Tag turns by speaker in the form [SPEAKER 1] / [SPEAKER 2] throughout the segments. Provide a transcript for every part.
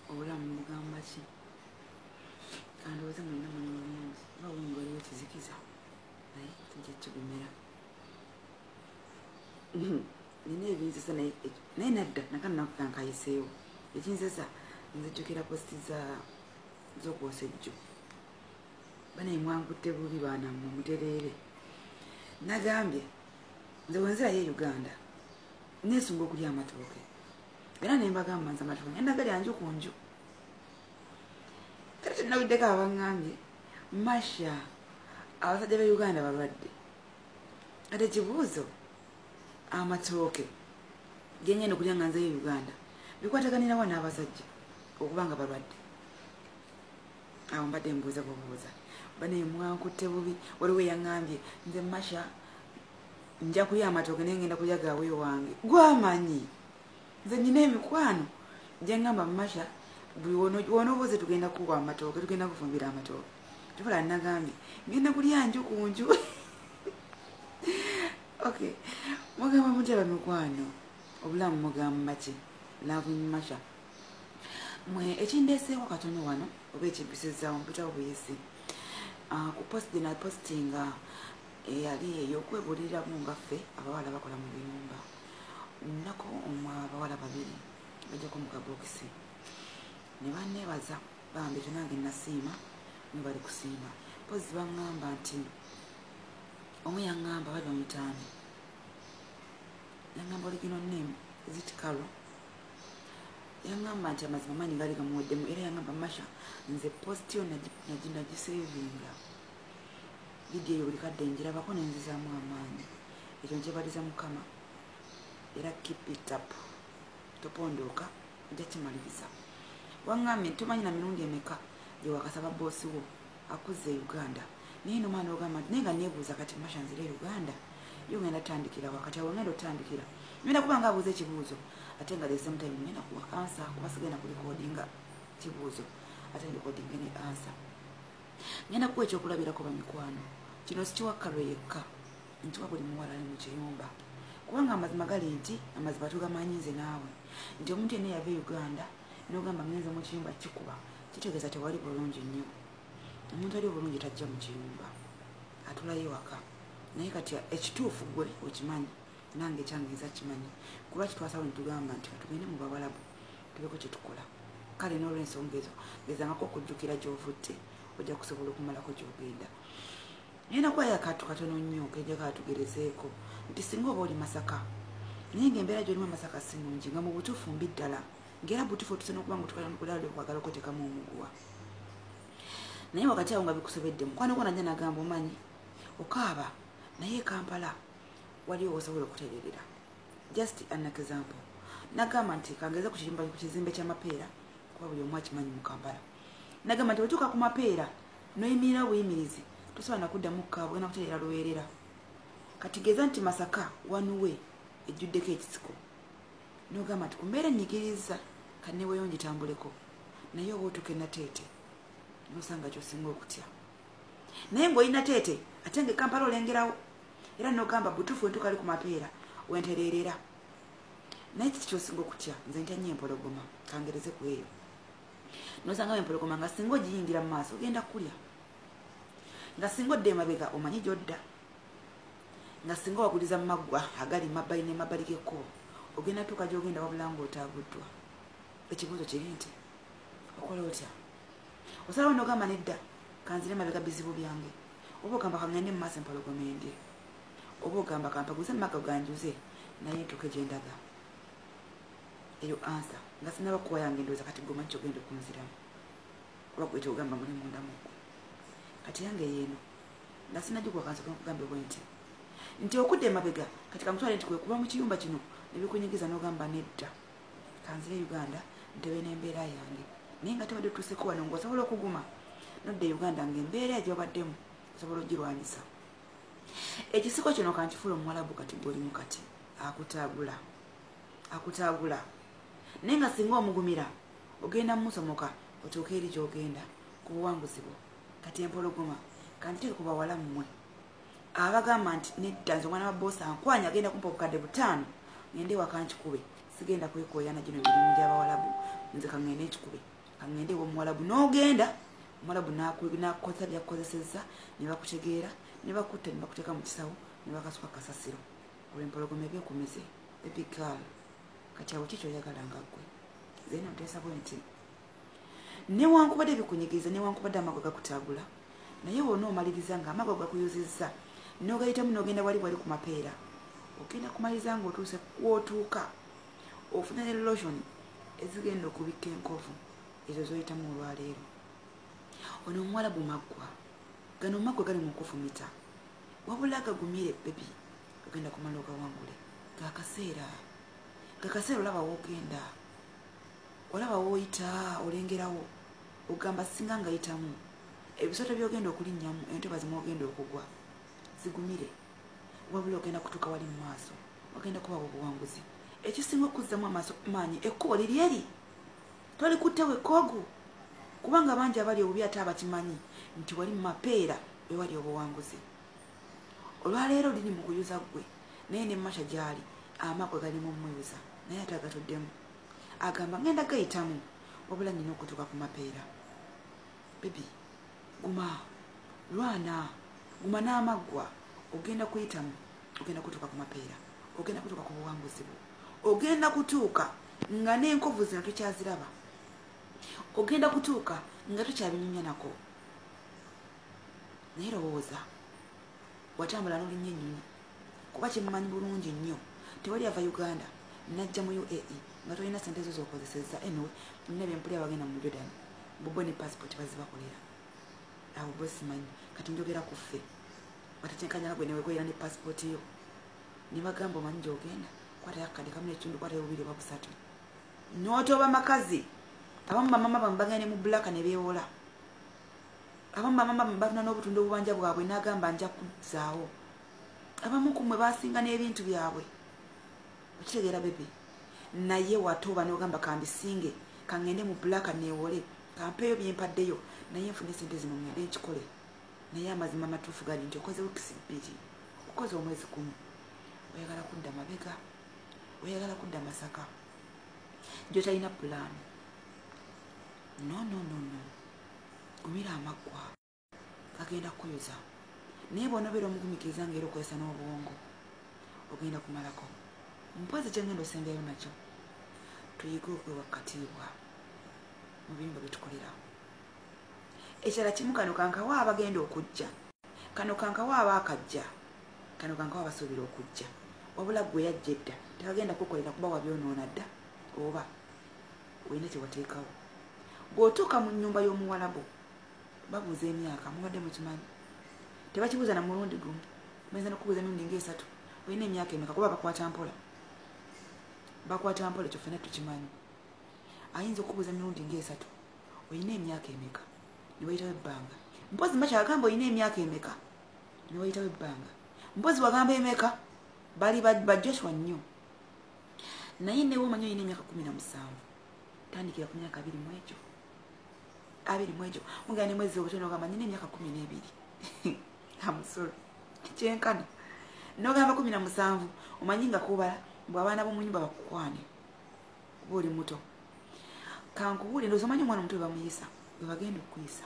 [SPEAKER 1] Obulamu mugamba ki? Kandowooza mwenna muli bulungi, oba wingi waliwo kizikiza, naye tujja kigumira. Nina ebinzesa naye nadda nakano nakayiseewo. Ekinzesa nzijjukira post z'okwosa ejjo. Banaye mwankutte bubi baana mmwe, mutereere. Nagambye nze wenzirayo e Uganda neesunga okulya amatooke, era ne mbagamba nze amatooke ngenda galya nju ku nju. Kati tenawiddeko abaŋŋambye Masha abasajja b'e Uganda balwadde. Ate ekibuuzo, amatooke gengenda okulya nga nzeyo Uganda bikwataganirawa n'abasajja okuba nga balwadde? Awo mbadde mbuuza bubuuza. Banaye mwankutte bubi. Waliwo eyaŋŋambye nze Masha nja kulya amatooke naye ngenda kulya gaawe wange. Gwamanyi nze nyina emikwano gyeŋŋamba Masha buli wonoobuuze tugenda kuwa amatooke, tugenda kufumbira amatooke. Tubula nagambye ngenda kulya nju ku nju. Okay, mugamba mutya bamikwano? Obulamu mugamba ki? Loving Masha. Mwe ekindeeseewo katono wano oba ekimpisizaawo mpitawo buyisi ku post gye napostinga eyali ey'okwebuuliriramu nga ffe abawala bakola mu biyumba. Nnako abawala babiri bajjako mu kabokisi ne banneebaza bambi, ekyo nange nasiima, mwe bali kusiima. Mpozi baŋŋamba nti omu yaŋŋamba bali bamutaano, yaŋŋamba original name is it Carol, yaŋŋamba nti amazima maanyi gaali gamuweddemu, era yaŋŋamba Masha nze post yo nagisevinga, video eyo buli kadde njirabako nenzizaamu amaanyi. Ekyo nkyebaliza Mukama, era keep it up, topondooka, ojja kimaliriza. Waŋŋambye nti tomanyi na mirundi emeka gye wakasaba boss wo akuzza e Uganda, naye nomwana ogamba nti naye nga neebuuza kati Masha nzire e Uganda yo ngenda tandikira wakati awo ngenda otandikira ngenda kuba nga abuuza ekibuuzo ate nga the same time ngenda kuwa answer, kuba sigenda kulikodinga kibuuzo ate ndikodinge ne answer. Ngenda kuwa ekyokulabirako bamikwano, kino sikiwa Karo yekka, ntiwa buli muwala ali mu kiyumba, kubanga amazima gali nti amazima tugamanyi nze naawe nti omuntu yenna yava e Uganda n'ogamba ngenze mu kiyumba kikuba kitegeeza tewali bulungi nnyo. Omuntu ali obulungi tajja mu kiyumba, atulayo waka. Naye kati ekituufu gwe okimanyi, nange ekyange nza kimanyi, kuba kitwasalawo ne tugamba nti katugende mu Bawalabu tubeko kye tukola. Kale n'olwensonga ezo gezangako okujjukira gy'ovudde, ojja kusobola okumalako gy'ogenda. Ngenda kuwayo akantu katono nnyo kejja katugerezeeko nti singa oba oli Masaka naye ng'embeera gy'olimu Masaka si nnungi, nga mu butuufu mbi ddala, ng'era butuufu otuse n'okuba nga otuukana n'okulala okwagala okweteekamu omuguwa, naye wakati awo nga bikusobedde, mukwano gwo najja n'agamba omanyi okaaba naye e Kampala waliwo osobola okutereerera. Just an example, nagamba nti kangeze ku kizimbe ky'Amapeera, kuba buli omu akimanyi mu Kampala. Nagamba nti bw'otuuka ku Mapeera n'oyimirira obuyimirizi tosobola nakuddamu kukaaba, ogenda kutereera lubeerera. Kati geza nti Masaka wanuwe ejjuddeko ekisiko, n'ogamba nti ku mbeera ennyigiriza kanneweeyo ngitambuleko, naye oba otuuka e Nateete n'osanga ky'osinga okutya, naye ng'oli Nateete ate nga e Kampala olengerawo, era n'ogamba butuufu wentuuka ali ku Mapeera wentereerera. Naye kiki ky'osinga okutya? Nze ntya nnyo empologoma, kangereze ku eyo. N'osangawo empologoma nga singa ogiyingira mu maaso ogenda kulya, nga singa odda emabega omanyi gy'odda, nga singa waguliza mu maggwa agali mabbali ne mabbali g'ekkubo ogenda tuuka gy'ogenda wabula ng'otaaguddwa. Ekibuuzo kiri nti okola otya? Osalawo n'ogamba nedda kanzire mabega bizibu byange, oba ogamba kangende mu maaso empologoma endye, oba ogamba kampaguze mu maggo ganjuze naye ntuuke gye ndaga. Eyo answer nga sinaba kuwa yange, ndowooza kati gwe omanyi ky'ogenda okunziramu oba gwe ky'ogamba muli munda mu ggwe. Kati yange yeeno nga sinagikuwa, kansooke nkugambe bwe nti okudda emabega kati kankutwale nti kwe kuba mu kiyumba kino ne bikunyigiza n'ogamba nedda kanzire Uganda ntebe n'embeera yange, naye nga tebadde otuuseko wano ng'osobola okuguma nodda e Uganda ng'embeera gy'obaddemu osobola ogirwanyisa. Ekisiko kino kankifuula omuwalabu kati gw'olimu kati akutaagula akutaagula, naye nga singa omugumira ogenda mumusomoka otuuke eri gy'ogenda ku buwanguzi bwo. Kati empologoma kantiteeke ku bawala mmwe abagamba nti nedda nze omwana wa boss ankwanya agenda kumpa obukadde 5 ngende ewaka nkikube, sigenda kwekooyana gino mirimu gy'abawalabu, nze kaŋŋende nkikube. Kaŋŋende ew'omuwalabu. N'ogenda omuwalabu n'akukozesa byakukozesezza, ne bakutegeera, ne bakutta, ne bakuteeka mu kisawo, ne bakasuka kasasiro olw'empologoma ebyekumeze. Baby girl, kati awo ki kyoyagala nga ggwe? Zena nteesa bwe nti, newankubadde bikunyigiriza, newankubadde amagwa gakutaagula, naye wona omaliriza nga amagwa gakuyuzizza n'ogayitamu n'ogenda wali wali ku mapeera, ogenda kumaliriza ng'otuuse kwotuuka, ofuna ne lotion ezigenda okubikka enkovu ezo zoyitamu olwaleero. Ono omuwalabu maggwa, gano maggwa gali mu kufumita, wabula gagumire baby, ogenda kumala ogawangule. Gakaseera, gakaseera. Olaba woogenda, olaba wooyita, olengerawo, ogamba singa ngayitamu. Ebisoto byogenda okulinnyamu, entobazi mwogenda okugwa, zigumire, wabula ogenda kutuuka wali mu maaso, ogenda kubawa obuwanguzi. Ekisinga okuzzamu amaaso maanyi, ekkubo liri eri tolikuttewo ekkoogu, kubanga bangi abali obubi ate abakimanyi nti wali mu mapeera wewali obuwanguzi. Olwaleero liri mu kuyuza ggwe, naye ne Masha gyali amagwa gali mu mmuyuza, naye ate agatuddemu, agamba ngenda gayitamu, wabula nina okutuuka ku mapeera. Baby, guma, lwana, guma n'amaggwa, ogenda kuyitamu, ogenda kutuuka ku mapeera, ogenda kutuuka ku buwanguzi bwo, ogenda kutuuka nga n'enkovu zino tokyaziraba, ogenda kutuuka nga tokyabinyumya nako. Naye lowooza watambula n'olinnya ennyonyi, kuba kyemmanyi bulungi nnyo, tewali ava Uganda najja mu UAE nga tolina sente zo zokozesezza. Anyway, nina byempuli abagenda mu Jordan bobo ne passport bazibakolera, abo bo simanyi. Kati njogera ku ffe batetenkanya gwe newekolera ne passport yo, ne bagamba omanyi gyogenda, kwatayo akadde kamu n'ekitundu, kwatayo bubiri oba busatu, n'otoba makazi. Abamu bamama bamwe bagenda ne mu black ne beewola, abamu bamama bamwe batuna n'obutunda obubanja bwabwe n'agamba nja kuzzaawo, abamu ku mmwe basinga n'ebintu byabwe. Okitegeera baby? Naye watoba n'ogamba kambisinge, kaŋŋende mu black neewole, kampeeyo byempaddeyo, naye nfune sente zino ŋŋende nkikole. Naye amazima amatuufu gali nti okoze weeks 2, okoze omwezi gumu, oyagala kudda mabega, oyagala kudda Masaka gyotalina pulaani. No, no, no, no, gumira amaggwa, gagenda kukuyuza, naye bw'onobeera omugumikiriza ngaera okozesa n'obwongo, ogenda kumalako. Mpozi kyengenda osembyayo nakyo, tuyige okwewa katiibwa mu biyumba byetukolera. Ekirala kimu, kano kankawa abagenda okujja, kano kankawa abaakajja, kano kankawa abasuubira okujja, wabula gwe yajja edda tebagenda kukolera kuba wabyonoona dda oba olina kyewateekawo. Bw'otuuka mu nnyumba y'omuwalabu babuuza emyaka. Mubadde mukimanyi tebakibuuza na mulundi gumu? Bayinza nokubuuza emirundi ngaesatu, olina emyaka emeka? Kuba bakwata mpola, bakwata mpola, ekyo ffenna tukimanyi. Ayinza okubuuza emirundi ngaesatu, olina emyaka emeka, ne wayitawo ebbanga. Mpozi makyagamba olina emyaka emeka, ne wayitawo ebbanga. Mpozi wagamba emeka, bali ba Joshua nnyo. Naye newe omanyi olina emyaka 17, tandikira ku myaka abiri mu egyo, abiri mu egyo. Mugenda ne mwezi obutono, ogamba nina emyaka 12, amusolo kyenkana nogamba 17, omanyi nga kubala bwe abaana b'omu nyumba bakukwane kuba oli muto. Kankubuule, ndowooza omanyi omwana omuto bwe bamuyisa, bwe bagenda okuyisa.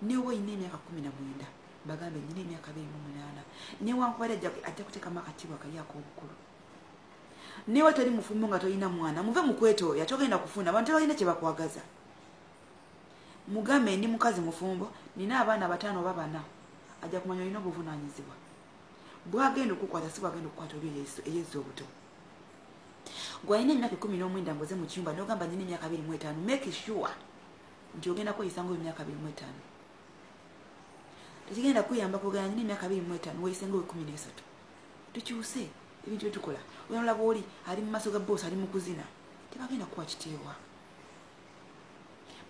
[SPEAKER 1] Newe olina emyaka 19, bagambe nina emyaka 28, newankubadde ajja kuteekamu akatiibwa kali ak'obukulu. Newe toli mufumbo nga tolina mwana, muve mu kwetooya, togenda kufuna abantu tebalina kye bakwagaza. Mugambe ndi mukazi mufumbo, nina abaana bataano oba bana, ajja kumanya olina obuvunaanyizibwa. Bwagenda okukwata si bwagenda okukwata oli eyezza obuto. Gwalina emyaka 19 ngoze mu kiyumba nogamba nina emyaka 25, make sure nti ogenda kweyisa nga emyaka 25. Tekigenda kuyamba kwogera nina emyaka 25, weyise nga 13. Tukyuse ebintu byetukola. Olaba oli ali mu maaso ga boosi ali mu kuzina, tebagenda kuwa kitiibwa.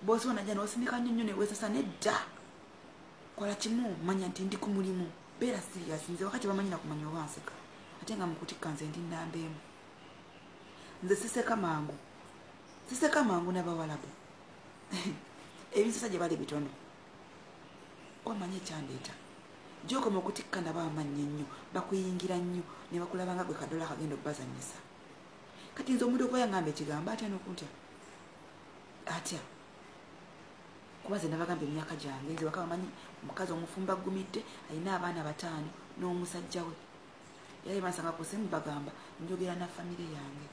[SPEAKER 1] Boosi wonajja nosindika nnyo nnyo newesasa. Nedda, kola kimu, manya nti ndi ku mulimu, beera serious. Nze wakati bamanyi nakumanya oba nseka, ate nga mukutikka nze ndi namba emu. Nze siseka mangu, siseka mangu. N'abawalabu ebinsesa gye bali bitono, wamanyi ekyandeeta gyokoma okutikka nabo amannya ennyo, bakuyingira nnyo ne bakulaba nga gwe kadola akagenda okubazanyisa. Kati nze omuntu okuba yaŋŋamba ekigambo atya n'okuntya atya. Kuba nze nabagamba emyaka gyange, nze waka bamanyi omukazi omufumbo agumidde, alina abaana 5 n'omusajja we. Era bansanga ku simu bagamba njogera na famire yange.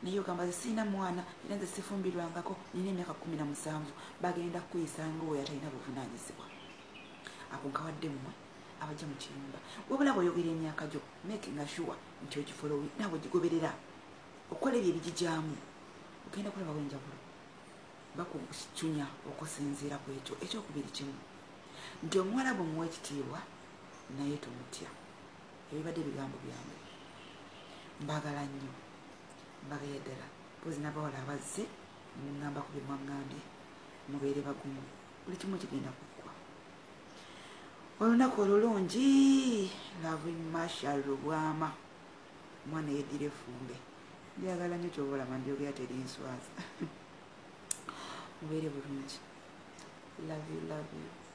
[SPEAKER 1] Naye ogamba nze sirina mwana, era nze sifumbirwangako, nina emyaka 17, bagenda kukuyisa ng'oyo atalina buvunaanyizibwa. Ako nkawadde mmwe abajja mu kiyumba. Wabula bw'oyogera emyaka gyo, making sure nti ogifollow, naawe ogigoberera, okola ebyo ebigijaamu, ogenda kulabawo enjawulo. Bakucunya okusinziira ku ekyo. Ekyokubiri kimu nti omuwala bw'omuwa ekitiibwa naye tomutya. Ebibadde ebigambo byange. Mbagala nnyo, mbagala ddala. Mpozi n'abawala abazze nemuŋŋambako bye mwaŋŋambye, mubeere bagumu, buli kimu kigenda kuggwa. Olunaku olulungi. Love, Masha Lubwama, omwana yeddira effumbe. Njagala nnyo, kyoba olaba ndyogera terinswaza. Mubeere bulungi. Love you, love you.